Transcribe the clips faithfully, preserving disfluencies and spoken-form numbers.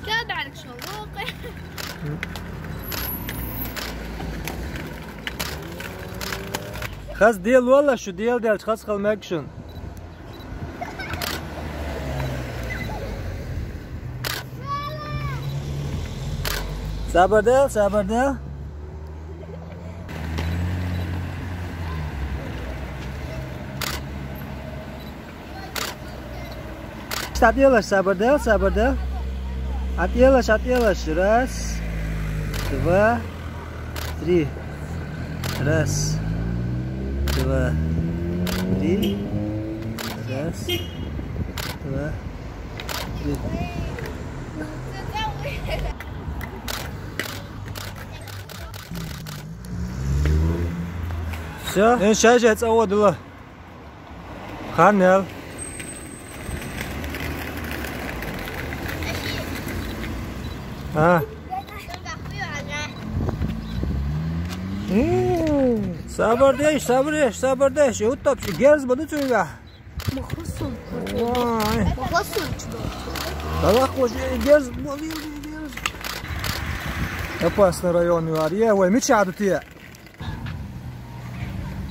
كاد عليك شو؟ Хаза дела волаш, шу дела делча хаза хила мег шуна. Сабар де, сабар де. ТӀаделаш, сабар де, сабар де. ТӀаделаш, тӀаделаш. Раз, два, три. Раз, два, три. Раз, два, три. Всё. Эн шажа цӀа вадала. Хан ял. А. М, сабар деш, сабар деш, сабар деш. Уттап, герз баду цуйга. Махасун. Вай. Махасун чудо. Давай, хош, герз, герз. Опасный район, вар. Е, вай, мичаду те.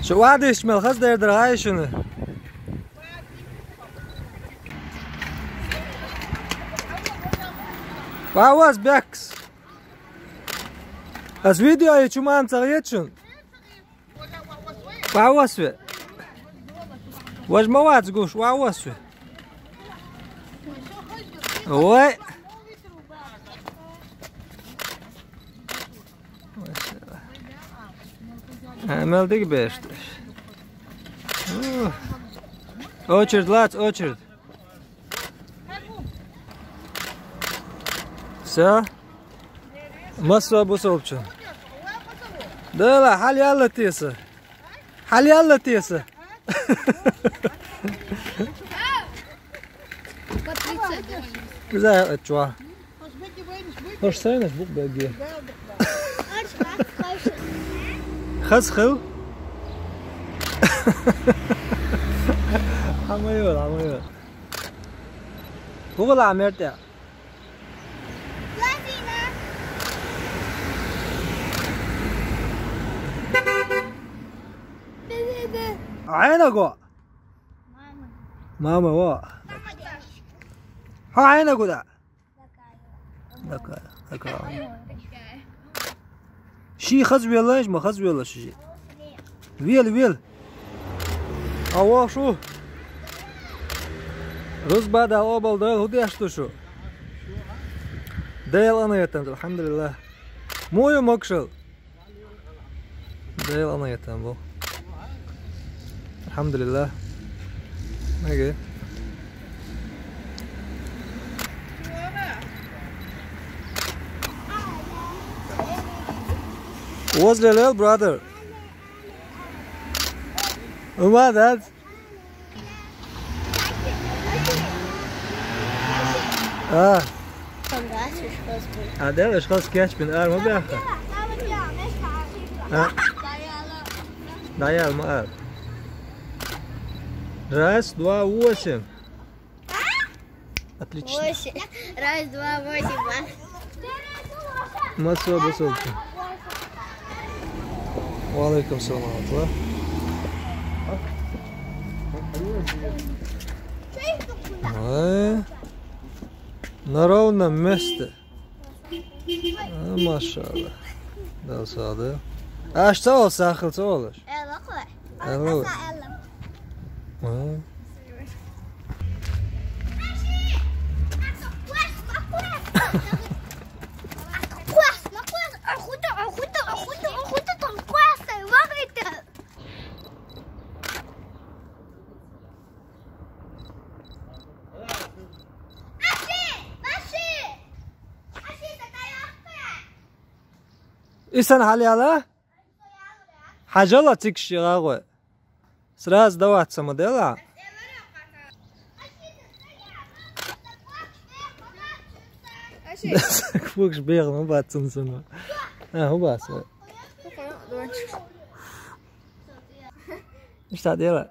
Шу вадиш мел хаз дер дар гай шуна. Ва вас бекс. Аз видео е чуман цагьечун. Ва вас ве. Важ ма вац гуш, ва вас ве. Ой. Амалдык бешт. Очередь, лац, очередь. Всё. Масса бусалчу. Дала, хал яла теса. Хал яла теса. По тридцать. Куза чуа. Хош сайнаш бук беги. Хаз хил. Хамайвал, хамайвал. Бугала мерте. Айна го. Мама, во. Ха, айна гуда. Така, така. Ши хаз велаш, ма хаз велаш ши. Вел, вел. Ава шу. Рузба да обал да, худеш ту шу. Дел ана ятан, алхамдулиллах. Мою макшал. Дел ана ятан бу. Алхамдулиллах. Маги. Возле лел, brother. Ума, да? А. А дел ишхас кеч бин ар ма бяха. А. Даял ма ар. Раз, два, восемь. Отлично. Восемь. Раз, два, восемь, два. Масса бусалчу. Ва алейкум салам. Ай. На ровном месте. А, машалла. Да, сада. А что сахал, что лаш? Элла кой. Элла. Элла. А. Исан хьалъяла? Хьажала цикш гӀагӀу. Сразу даваться ма дела. Фукш бегӀ ма бацун сама. А, хӀу баса. Ишта дела.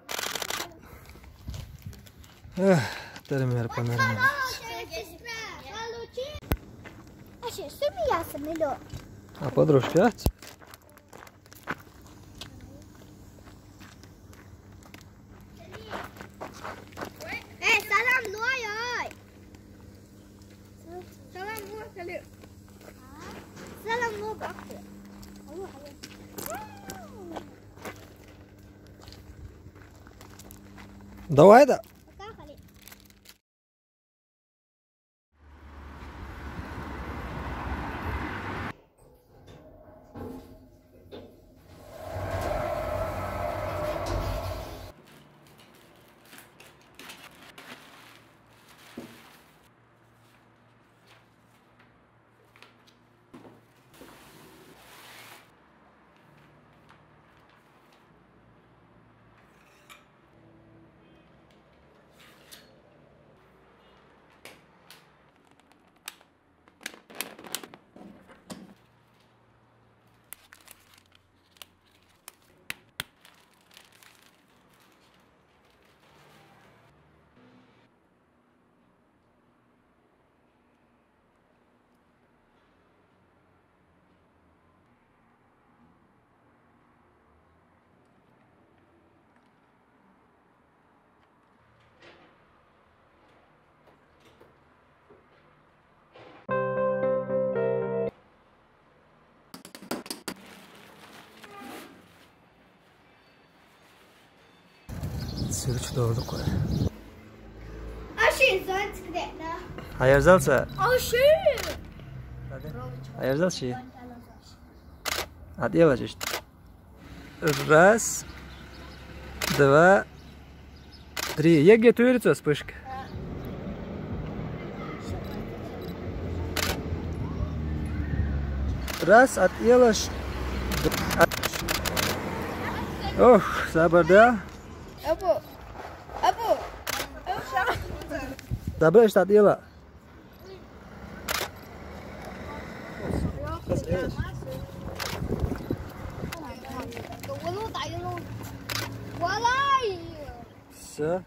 Эх, термер панарин. А что, что меня самолёт? А подружка? Э, салам, лой, ой. Салам, лой, салам. Салам, лой, как ты? Алло, алло. Давай да. Пока, Халид. Сүүч доолдук кой. Аши, зонтик дена. Аяр залса? Аши. Аяр залши. Отъела чешт. Раз, два, три. Еге тюрица вспышка. Раз, отъелаш. Ох, сабар да. Абу. Абу. Добре, что отъела. Валай. Всё.